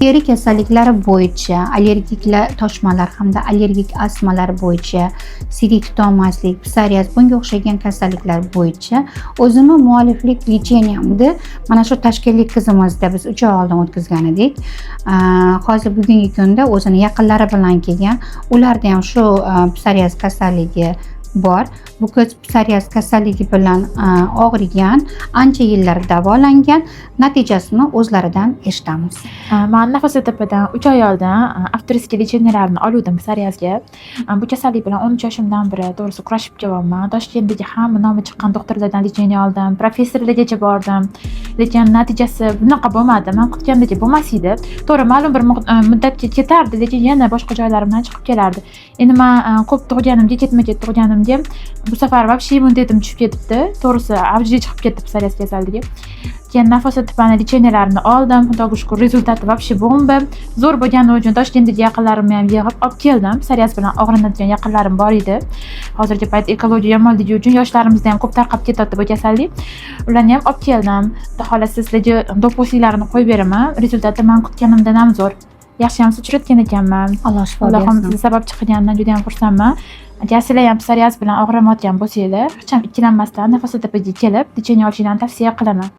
Teri kasalliklari bo'yicha, allergiklar toshmalar hamda allergik astmalar bo'yicha, siydik tutolmaslik, psoriaz, bunga o'xshagan kasalliklar bo'yicha o'zimni mualliflik лечения mni mana shu toshkentlik qizimizda biz 3 oy oldin o'tkazgan edik. Hozir bugungi kunda o'zini yaqinlari bilan kelgan. Ularda ham shu psoriaz kasalligi bor. Bu qiz psoriaz kasalligi bilan og'rigan, ancha yillar davolangan. Natijasini o'zlaridan eshitamiz. Man Nafosatepadan 3 oy oldin авторский лечения larni oluvdim psoriazga. Bu kasallik bilan 13 yoshimdan beri, to'g'risi, kurashib kelyapman. Toshkentdagi hamma nomi chiqqan doktorlardan лечение oldim, professorlargacha bordim. Lekin natijasi bunaqa bo'lmadi. Man kutgandek bo'lmas edi. To'g'ri, ma'lum bir muddatga ketardi, lekin yana boshqa joylarimdan chiqib kelardi. Endi man ko'p tug'ganimga, ketma-ket tug'ganimga bu safar вообще immunitetim tushib ketibdi. To'g'risi, avjiga chiqib ketdi psoriaz kasalligi. Keyin Nafosatepani лечения larini oldim. Xudoga shukur, результат i вообще bomba. Zo'r bo'lgani uchun Toshkentdagi yaqinlarimni ham yig'ib olib keldim. Psoriaz bilan og'rinadigan yaqinlarim bor edi. Hozirgi payt ekologiya yomonligi uchun yoshlarimizda ham ko'p tarqab ketyapti bu kasallik. Ularni ham olib keldim. Xudo xohlasa, sizlarga допуск larini qo'yib beraman. Результат i man kutganimdan ham zo'r. Yaxshiyam uchratgan ekanman. Alloh shifo Allohim bersin. sizni sababchi qilganidan juda ham xursandman. Agar sizlar ham psoriaz bilan og'rimayotgan bo'lsanglar, hech ham ikkilanmasdan Nafosatepaga kelib, лечение olishinglarni tavsiya qilaman.